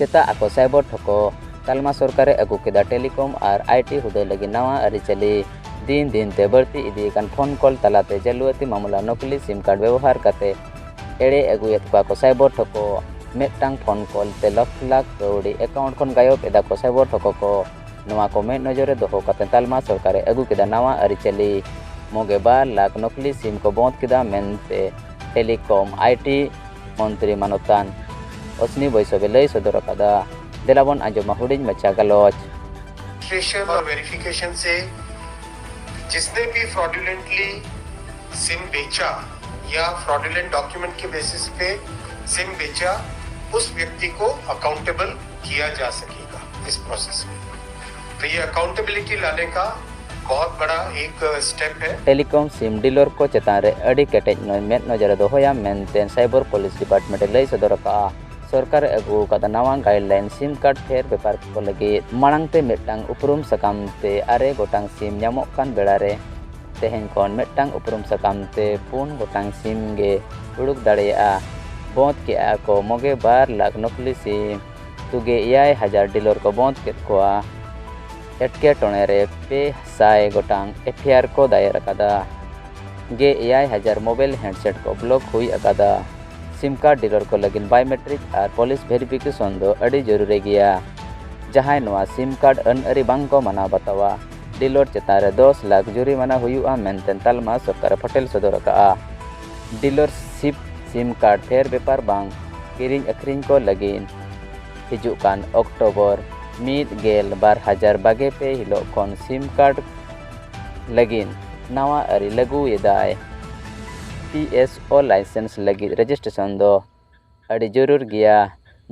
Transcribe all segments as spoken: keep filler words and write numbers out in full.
ᱥᱮᱛᱟᱜ ᱟᱠᱚ ᱥᱟᱭᱵᱚᱨ ᱴᱷᱚᱠᱚ᱾ ᱛᱟᱞᱢᱟ ᱥᱚᱨᱠᱟᱨᱮ ᱟᱹᱜᱩ ᱠᱮᱫᱟ ᱴᱮᱞᱤᱠᱚᱢ ᱟᱨ ᱟᱭᱴᱤ ᱦᱩᱫᱟᱹᱭ ᱞᱟᱹᱜᱤᱫ ᱱᱟᱣᱟ ᱟᱹᱨᱤᱪᱟᱹᱞᱤ᱾ ᱫᱤᱱ ᱫᱤᱱ ᱛᱮ ᱵᱟᱹᱲᱛᱤ ᱤᱫᱤ ᱟᱠᱟᱱ ᱯᱷᱳᱱ ᱠᱚᱞ ᱛᱟᱞᱟᱛᱮ ᱡᱟᱹᱞᱩᱣᱟᱹᱛᱤ ᱢᱟᱢᱞᱟ ᱱᱚᱠᱞᱤ ᱥᱤᱢ ᱠᱟᱨᱰ ᱵᱮᱵᱚᱦᱟᱨ ᱠᱟᱛᱮ ᱮᱲᱮ ᱟᱹᱜᱩᱭᱮᱫ ᱠᱚᱣᱟ ᱠᱚ ᱥᱟᱭᱵᱚᱨ ᱴᱷᱚᱠᱚ᱾ ᱢᱤᱫᱴᱟᱝ ᱯᱷᱳᱱ ᱠᱚᱞ ᱛᱮ ᱞᱟᱠᱷ ᱞᱟᱠᱷ ᱠᱟᱹᱣᱰᱤ ᱮᱠᱟᱣᱩᱱᱴ ᱠᱷᱚᱱ ᱜᱟᱭᱚᱵ ᱮᱫᱟ ᱠᱚ ᱥᱟᱭᱵᱚᱨ ᱴᱷᱚᱠᱚ ᱠᱚ᱾ ᱱᱚᱣᱟ ᱠᱚ ᱢᱮᱫ ᱱᱚᱡᱚᱨ ᱨᱮ ᱫᱚᱦᱚ ᱠᱟᱛᱮ ᱛᱟᱞᱢᱟ ᱥᱚᱨᱠᱟᱨᱮ ᱟᱹᱜᱩ ᱠᱮᱫᱟ ᱱᱟᱣᱟ ᱟᱹᱨᱤᱪᱟᱹᱞᱤ᱾ ᱢᱚᱜᱮ ᱵᱟᱨ ᱞᱟᱠᱷ ᱱᱚᱠᱞᱤ ᱥᱤᱢ ᱠᱚ ᱵᱚᱸᱫᱽ ᱠᱮᱫᱟ ᱢᱮᱱᱛᱮ ᱴᱮᱞᱤᱠᱚᱢ ᱟᱭᱴᱤ ᱢᱚᱱᱛᱨᱤ ᱢᱟᱱᱚᱛᱟᱱ ᱚᱥᱱᱤ ᱵᱚᱭᱥᱚᱵᱮ ᱞᱟᱹᱭ ᱥᱚᱫᱚᱨ ᱟᱠᱟᱫᱟ᱾ ᱫᱮᱞᱟᱵᱚᱱ ᱟᱸᱡᱚᱢᱟ ᱦᱩᱰᱤᱧ ᱢᱟᱪᱷᱟ ᱜᱟᱞᱚᱪ᱾ रजिस्ट्रेशन और वेरिफिकेशन से जिसने भी फ्रॉडुलेंटली सिम बेचा या फ्रॉडुलेंट डॉक्यूमेंट के बेसिस पे सिम बेचा, उस व्यक्ति को अकाउंटेबल किया जा सकेगा इस प्रोसेस में। तो ये अकाउंटेबिलिटी लाने का बहुत बड़ा एक स्टेप है। ᱴᱮᱞᱤᱠᱚᱢ ᱥᱤᱢ ᱰᱤᱞᱚᱨ ᱠᱚ ᱪᱮᱛᱟᱱ ᱨᱮ ᱟᱹᱰᱤ ᱠᱮᱴᱮᱡ ᱱᱚ- ᱢᱮᱫ ᱱᱚᱡᱚᱨ ᱮ ᱫᱚᱦᱚᱭᱟ ᱢᱮᱱᱛᱮ ᱥᱟᱭᱵᱚᱨ ᱯᱩᱞᱤᱥ ᱰᱤᱯᱟᱨᱴᱢᱮᱱᱴ ᱮ ᱞᱟᱹᱭ ᱥᱚᱫᱚᱨ ᱟᱠᱟᱫᱼᱟ᱾ ᱥᱚᱨᱠᱟᱨ ᱮ ᱟᱹᱜᱩ ᱟᱠᱟᱫ ᱱᱟᱣᱟ ᱜᱟᱭᱤᱰᱞᱟᱭᱤᱱ ᱥᱤᱢ ᱠᱟᱨᱰ ᱯᱷᱮᱨ ᱵᱮᱯᱟᱨ ᱠᱚ ᱞᱟᱹᱜᱤᱫ ᱢᱟᱲᱟᱝ ᱛᱮ ᱢᱤᱫᱴᱟᱝ ᱩᱯᱨᱩᱢ ᱥᱟᱠᱟᱢ ᱛᱮ ᱟᱨᱮ ᱜᱚᱴᱟᱝ ᱥᱤᱢ ᱧᱟᱢᱚᱜ ᱠᱟᱱ ᱵᱮᱲᱟ ᱨᱮ ᱛᱮᱦᱮᱧ ᱠᱷᱚᱱ ᱢᱤᱫᱴᱟᱝ ᱩᱯᱨᱩᱢ ᱥᱟᱠᱟᱢ ᱛᱮ ᱯᱩᱱ ᱜᱚᱴᱟᱝ ᱥᱤᱢ ᱜᱮ ᱩᱰᱩᱠ ᱫᱟᱲᱮᱭᱟᱜᱼᱟ᱾ ᱵᱚᱸᱫᱽ ᱠᱮᱜᱼᱟ ᱠᱚ ᱢᱚᱜᱮ ᱵᱟᱨ ᱞᱟᱠᱷ ᱱᱚᱠᱞᱤ ᱥᱤᱢ᱾ ᱛᱩᱜᱮ ᱮᱭᱟᱭ ᱦᱟᱡᱟᱨ ᱰᱤᱞᱚᱨ ᱠᱚ ᱵᱚᱸᱫᱽ ᱠᱮᱫ ᱠᱚᱣᱟ᱾ ᱮᱴᱠᱮᱴᱚᱬᱮ ᱨᱮ ᱯᱮ ᱥᱟᱭ ᱜᱚᱴᱟᱝ ᱮᱯᱷᱟᱭᱟᱨ ᱠᱚ ᱫᱟᱭᱮᱨ ᱟᱠᱟᱫᱟ᱾ ᱜᱮ ᱮᱭᱟᱭ ᱦᱟᱡᱟᱨ ᱢᱳᱵᱟᱭᱤᱞ ᱦᱮᱱᱰᱥᱮᱴ ᱠᱚ ᱵᱞᱚᱠ ᱦᱩᱭ ᱟᱠᱟᱫᱟ᱾ ᱥᱤᱢ ᱠᱟᱨᱰ ᱰᱤᱞᱚᱨ ᱠᱚ ᱞᱟᱹᱜᱤᱫ ᱵᱟᱭᱳᱢᱮᱴᱨᱤᱠ ᱟᱨ ᱯᱚᱞᱤᱥ ᱵᱷᱮᱨᱤᱯᱷᱤᱠᱮᱥᱚᱱ ᱫᱚ ᱟᱹᱰᱤ ᱡᱚᱨᱩᱨᱤ ᱜᱮᱭᱟ᱾ ᱡᱟᱦᱟᱸᱭ ᱱᱚᱣᱟ ᱥᱤᱢ ᱠᱟᱨᱰ ᱟᱹᱱ ᱟᱹᱨᱤ ᱵᱟᱝ ᱠᱚ ᱢᱟᱱᱟᱣ ᱵᱟᱛᱟᱣᱟ, ᱰᱤᱞᱚᱨ ᱪᱮᱛᱟᱱ ᱨᱮ ᱫᱚᱥ ᱞᱟᱠᱷ ᱡᱩᱨᱤᱢᱟᱱᱟ ᱦᱩᱭᱩᱜᱼᱟ ᱢᱮᱱᱛᱮ ᱛᱟᱞᱢᱟ ᱥᱚᱨᱠᱟᱨ ᱮ ᱯᱷᱚᱴᱮᱞ ᱥᱚᱫᱚᱨ ᱟᱠᱟᱫᱼᱟ᱾ ᱰᱤᱞᱚᱨᱥᱤᱯ ᱥᱤᱢ ᱠᱟᱨᱰ ᱯᱷᱮᱨ ᱵᱮᱯᱟᱨ ᱵᱟᱝ ᱠᱤᱨᱤᱧ ᱟᱹᱠᱷᱨᱤᱧ ᱠᱚ ᱞᱟᱹᱜᱤᱫ ᱦᱤᱡᱩᱜ ᱠᱟᱱ ᱚᱠᱴᱳᱵᱚᱨ ᱢᱤᱫ ᱜᱮᱞ ᱵᱟᱨ ᱦᱟᱡᱟᱨ ᱵᱟᱜᱮ ᱯᱮ ᱦᱤᱞᱳᱜ ᱠᱷᱚᱱ ᱥᱤᱢ ᱠᱟᱨᱰ ᱞᱟᱹᱜᱤᱫ ᱱᱟᱣᱟ ᱟᱹᱨᱤ ᱞᱟᱹᱜᱩᱭᱮᱫᱟᱭ᱾ ᱯᱤ ᱮᱥ ᱳ ᱞᱟᱭᱥᱮᱱᱥ ᱞᱟᱹᱜᱤᱫ ᱨᱮᱡᱤᱥᱴᱨᱮᱥᱚᱱ ᱫᱚ ᱟᱹᱰᱤ ᱡᱟᱹᱨᱩᱲ ᱜᱮᱭᱟ᱾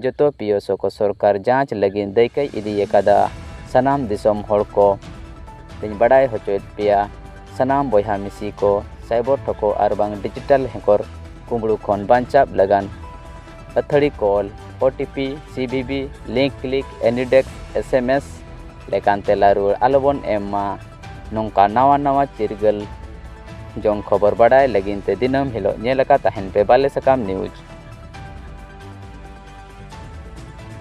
ᱡᱚᱛᱚ ᱯᱤ ᱮᱥ ᱳ ᱠᱚ ᱥᱚᱨᱠᱟᱨ ᱡᱟᱸᱪ ᱞᱟᱹᱜᱤᱫ ᱫᱟᱹᱭᱠᱟᱹᱭ ᱤᱫᱤ ᱟᱠᱟᱫᱟ᱾ ᱥᱟᱱᱟᱢ ᱫᱤᱥᱚᱢ ᱦᱚᱲ ᱠᱚ ᱞᱤᱧ ᱵᱟᱰᱟᱭ ᱦᱚᱪᱚᱭᱮᱫ ᱯᱮᱭᱟ, ᱥᱟᱱᱟᱢ ᱵᱚᱭᱦᱟ ᱢᱤᱥᱤ ᱠᱚ ᱥᱟᱭᱵᱚᱨ ᱴᱷᱚᱠᱚ ᱟᱨ ᱵᱟᱝ ᱰᱤᱡᱤᱴᱟᱞ ᱦᱮᱸᱠᱚᱨ ᱠᱩᱢᱵᱽᱲᱩ ᱠᱷᱚᱱ ᱵᱟᱧᱪᱟᱣ ᱞᱟᱹᱜᱤᱫ ᱟᱹᱛᱷᱟᱹᱲᱤ call, O T P, C V V, link click, AnyDesk, S M S ᱞᱮᱠᱟᱱ ᱛᱮᱞᱟ ᱨᱩᱣᱟᱹᱲ ᱟᱞᱚᱵᱚᱱ ᱮᱢ ᱢᱟ᱾ ᱱᱚᱝᱠᱟ ᱱᱟᱣᱟ ᱱᱟᱣᱟ ᱪᱤᱨᱜᱟᱹᱞ ᱡᱚᱝ ᱠᱷᱚᱵᱚᱨ ᱵᱟᱰᱟᱭ ᱞᱟᱹᱜᱤᱫ ᱛᱮ ᱫᱤᱱᱟᱹᱢ ᱦᱤᱞᱳᱜ ᱧᱮᱞ ᱟᱠᱟ ᱛᱟᱦᱮᱱ ᱯᱮ ᱵᱟᱞᱮ ᱥᱟᱠᱟᱢ ᱱᱤᱭᱩᱡᱽ᱾